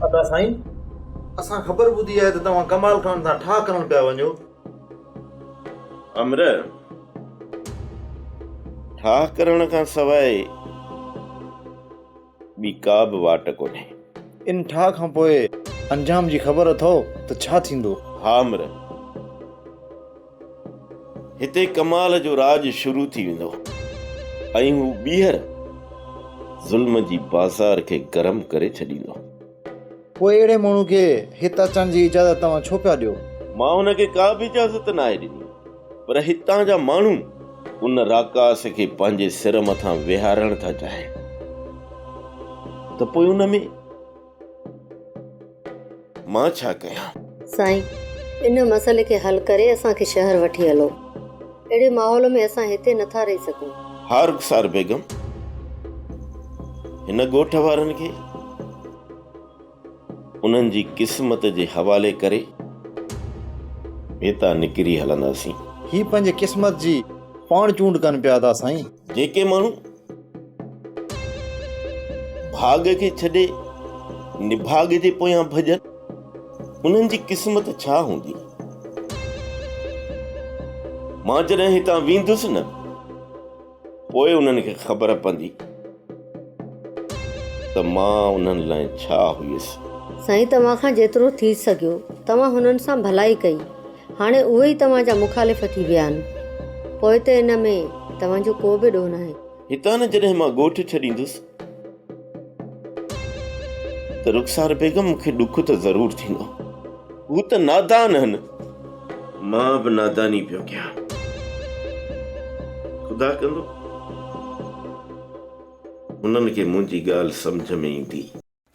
ادا سائين، اسان خبر ٻڌي آهي ته توهان ڪمال خان سان ٺاهه ڪرڻ پيا وڃو. امر، ٺاهه ڪرڻ کان سواء ٻي ڪا به واٽ ڪونهي. ان ٺاهه کان پوء انجام جي خبر اٿئو ته ڇا ٿيندو؟ ها امر، هتي ڪمال جو راڄ شروع ٿي ويندو ۽ هو ٻيهر ظلم جي بازار کي گرم ڪري ڇڏيندو. پوء اهڙي ماڻهو کي هت اچڻ جي اجازت توهان ڇو پيا ڏيو؟ مان هن کي ڪا به اجازت ناهي ڏني، پر هتان جا ماڻهو ان راڪاس کي پنهنجي سر مٿان ويهارڻ ٿا چاهين ته پوء ان ۾. مان ڇا ڪيان؟ سائين، ان مسئلي کي حل ڪري اسان کي شهر وٺي هلو. اهڙي ماحول ۾ اسان هتي نٿا رهي سگهون. ها رخسار بيگم، هن ڳوٺ وارن کي انهن جي قسمت جي حوالي ڪري هتان نڪري هلنداسين. هي پنهنجي قسمت جي پاڻ چونڊ ڪن پيا ادا سائين. جيڪي ماڻهو ڀاڳ کي ڇڏي نڀاڳ جي پويان ڀڄن، انهن جي قسمت ڇا هوندي؟ مان جڏهن هتان ويندس نه، پوء انهن کي خبر پوندي ته مان انهن لاء ڇا هيس. سائين توهان کان جيترو ٿي سگهيو توهان هنن سان ڀلائي ڪئي. هاڻي اهي ئي توهان جا مخالف ٿي ويا آهن. پوء ته ان ۾ توهان جو ڪو به ڏوهه ناهي. هتان جڏهن مان ڳوٺ ڇڏيندس ته رخسار بيگم مون کي ڏک ته ضرور ٿيندو. هو ته نادان هن. مان به ناداني پيو ڪيان. خدا ڪندو هنن کي منهنجي ڳالهه سمجهه ۾ ايندي.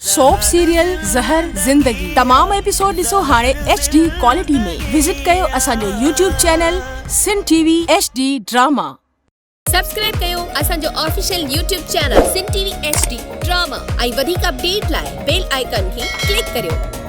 سوپ سيريل زهر زندگي تمام ايپيسوڊ ڏسو هاڻي ايڇ ڊي ڪوالٽي ۾ وزٽ ڪيو اسان جو YouTube channel Sindh T V H D drama. Subscribe ڪيو اسان جو official YouTube channel Sindh T V H D drama ۽ وڌيڪ اپڊيٽ لاء بيل آئيڪان کي ڪلڪ ڪريو.